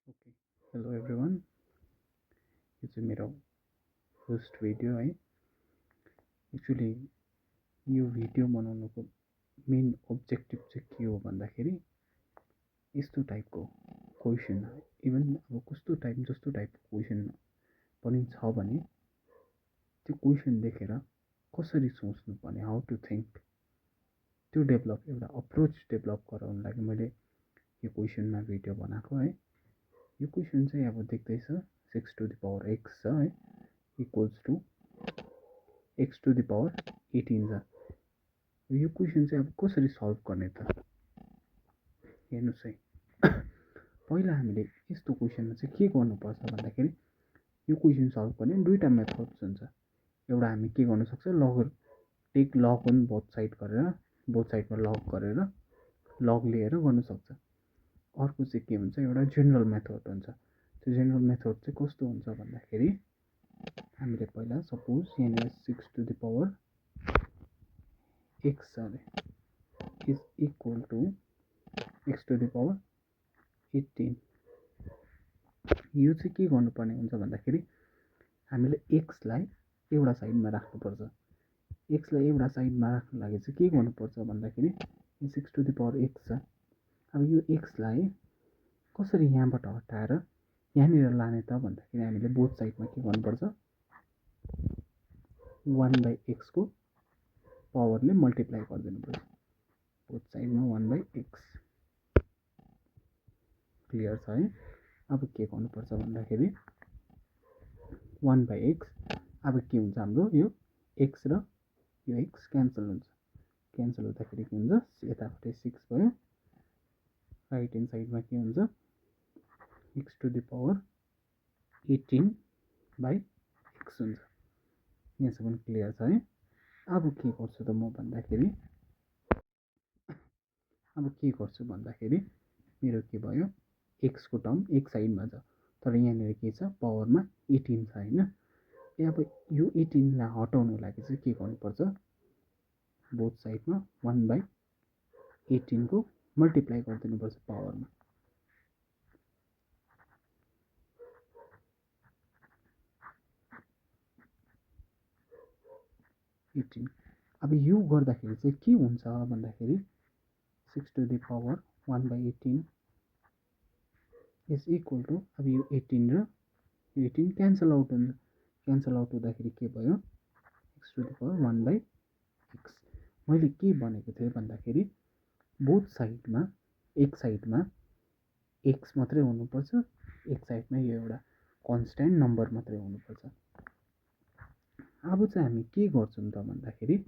Okay hello everyone यो चाहिँ मेरो फर्स्ट भिडियो है। एक्चुली यो भिडियो बनाउनुको मेन अब्जेक्टिभ चाहिँ के हो भन्दाखेरि यस्तो टाइपको क्वेसन, इभन अब कस्तो टाइप जस्तो टाइपको क्वेसन पनि छ भने त्यो क्वेसन देखेर कसरी सोच्नु पर्ने, हाउ टु थिङ्क, त्यो डेभलप एउटा अप्रोच डेभलप गराउनु लागि मैले यो क्वेसनमा भिडियो बनाएको है। यो क्वेसन चाहिँ अब देख्दैछ 6 to the power x छ है, equals to x to the power 18 छ। यो क्वेसन चाहिँ अब कसरी सल्भ गर्ने त हेर्नुहोस् है। पहिला हामीले यस्तो क्वेसनमा चाहिँ के गर्नुपर्छ भन्दाखेरि यो क्वेसन सल्भ गर्ने दुईवटा मेथड्स हुन्छ। एउटा हामी के गर्न सक्छ, take log on both side गरेर, बोथ साइडमा लग गरेर लग लिएर गर्न सक्छ। अर्को चाहिँ के हुन्छ, एउटा जेनरल मेथड हुन्छ। त्यो जेनरल मेथड चाहिँ कस्तो हुन्छ भन्दाखेरि हामीले पहिला सपोज यहाँनिर 6 to the power x is equal to x to the power 18। यो चाहिँ के गर्नुपर्ने हुन्छ भन्दाखेरि हामीले एक्सलाई एउटा साइडमा राख्नुपर्छ। एक्सलाई एउटा साइडमा राख्नु लागि चाहिँ के गर्नुपर्छ भन्दाखेरि 6 to the power x छ। अब यो एक्सलाई कसरी यहाँबाट हटाएर यहाँनिर लाने त भन्दाखेरि हामीले बोथ साइडमा के गर्नुपर्छ, 1/x को पावरले मल्टिप्लाई गरिदिनुपर्छ। बोथ साइडमा 1/x क्लियर छ है। अब के गर्नुपर्छ भन्दाखेरि 1/x, अब के हुन्छ हाम्रो यो x र यो x क्यान्सल हुन्छ। क्यान्सल हुँदाखेरि के हुन्छ, यतापट्टि 6 भयो, राइट ह्यान्ड साइडमा के हुन्छ x to the power 18/x हुन्छ। यहाँसम्म क्लियर छ है। अब के गर्छु त म भन्दाखेरि मेरो के भयो, x को टर्म एक साइडमा छ तर यहाँनिर के छ, पावरमा 18 छ होइन। अब यो 18 लाई हटाउनु लागि चाहिँ के गर्नुपर्छ, बोथ साइडमा 1/18 को मल्टिप्लाई गरिदिनुपर्छ पावरमा। अब यो गर्दाखेरि चाहिँ के हुन्छ भन्दाखेरि 6 to the power 1/18 is equal to, अब यो 18 र यो 18 क्यान्सल आउट हुन्छ। क्यान्सल आउट हुँदाखेरि के भयो, x to the power 1/x। मैले के भनेको थिएँ भन्दाखेरि बोथ साइडमा एक साइडमा x मात्रै हुनुपर्छ, एक साइडमा यो एउटा कन्स्ट्यान्ट नम्बर मात्रै हुनुपर्छ। अब चाहिँ हामी के गर्छौँ त भन्दाखेरि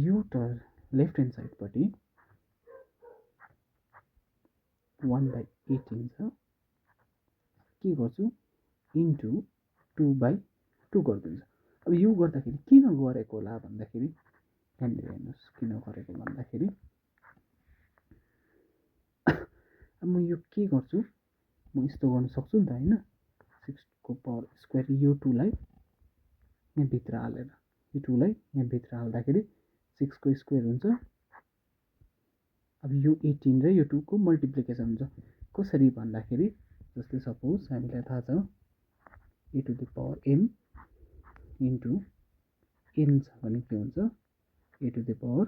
यो त लेफ्ट ह्यान्ड साइडपट्टि 1/18 छ, के गर्छु इन्टु 2/2 गरिदिन्छ। अब यो गर्दाखेरि किन गरेको होला भन्दाखेरि यहाँनिर हेर्नुहोस्, किन गरेको भन्दाखेरि अब म यो के गर्छु, म यस्तो गर्न सक्छु नि त होइन। 6 को पावर स्क्वायर यो 2 लाई यहाँभित्र हालेर, यो 2 लाई यहाँभित्र हाल्दाखेरि 6 को स्क्वायर हुन्छ। अब यो 18 र यो 2 को मल्टिप्लिकेसन हुन्छ। कसरी भन्दाखेरि जस्तै सपोज हामीलाई थाहा छ e to the power m into n छ भने के हुन्छ, e to the power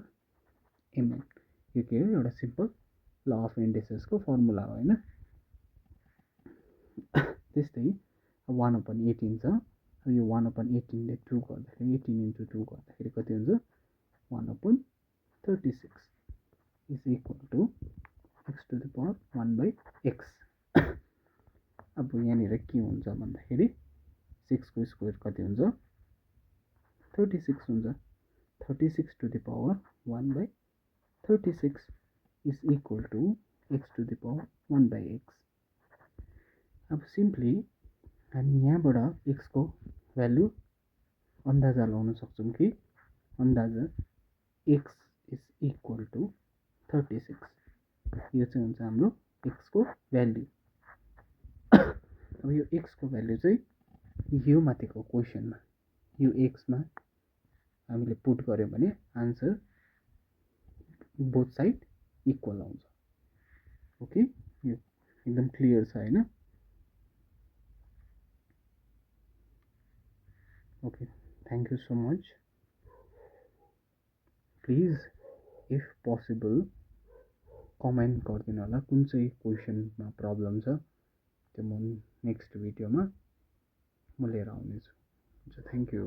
mn। यो के हो, एउटा सिम्पल ल अफ इन्डिसेसको फर्मुला हो होइन। त्यस्तै 1/18 छ। अब यो 1/18 ले 2 गर्दाखेरि 18 इन्टु 2 गर्दाखेरि कति हुन्छ, 1/36 is equal to x to the power 1/x। अब यहाँनिर के हुन्छ भन्दाखेरि 6 को स्क्वायर कति हुन्छ, 36 हुन्छ। 36 to the power 1/36 is equal to x to the power 1/x। अब सिम्पली हामी यहाँबाट x को भ्यालु अन्दाजा लगाउन सक्छौँ कि अन्दाजा x इज इक्वल टु 36। यो चाहिँ हुन्छ हाम्रो x को भ्याल्यु। अब यो x को भ्याल्यु चाहिँ यो माथिको क्वेसनमा यो x मा हामीले पुट गर्यो भने आन्सर बोथ साइड इक्वल आउँछ। ओके, यो एकदम क्लियर छ होइन? Okay, thank you so much. Please if possible comment गरिदिनु होला कुन चाहिँ क्वेसनमा प्रब्लम छ, त्यो म नेक्स्ट भिडियोमा म लिएर आउनेछु। हुन्छ, थ्याङ्क यू।